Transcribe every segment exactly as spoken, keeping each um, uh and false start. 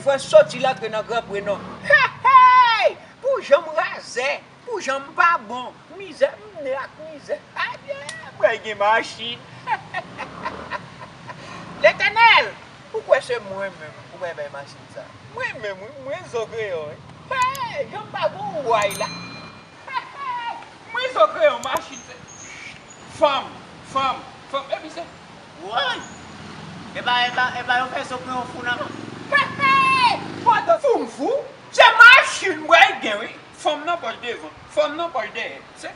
Pran soti l antre nan Gran Prenon. Hey, hey! Pou jan m razè, pou jan m pa bon, mizè m mennen ak mizè. Adye, mwen gen machin. Letènèl, ou kwè se mwen menm ou bay bay machin sa? Mwen menm, wi, mwen zo kreyon, wi. Hey, jan m pa gon way la. Mwen zo kreyon machin se fanm, fanm, fanm, epi se. Woy! Epa, epa, epa, yo fè zo kreyon fou nan men. Pandan fou m fou, se machin mwen gen, wi. Fanm nan pòch devan, fanm nan pòch dèyè. Se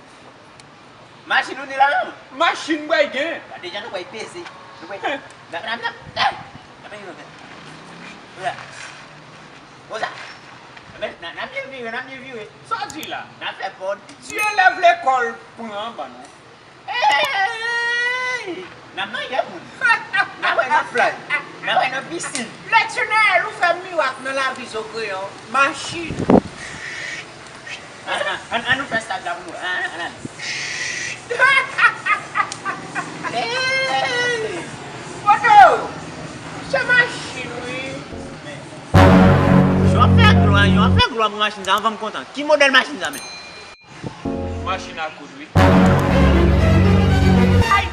machin ou di la, non? Machin mwen gen. Gade jan nou pral peze. Nou pral. N ap, n ap, n ap, n ap, n ap, n ap, Konsa. N ap, n ap byen vire, n ap byen vire. Sa w di la? N ap fè pòd. Ti elèv lekòl pran anba nou. Hey! N ap manje moun. N ap wè nan flay. N ap wè nan pisin. Letènèl, ou fè mirak nan lavi zo kreyon. Machin. An, an, an, an nou fè stad la pou nou. An, an, an. Hey! Poto! Se machin, wi. Men. Jan w ap fè glwa, jan w ap fè glwa pou machin sa, anvan m kontan. Ki modèl machin sa, men? Machin a koud, wi. Ay!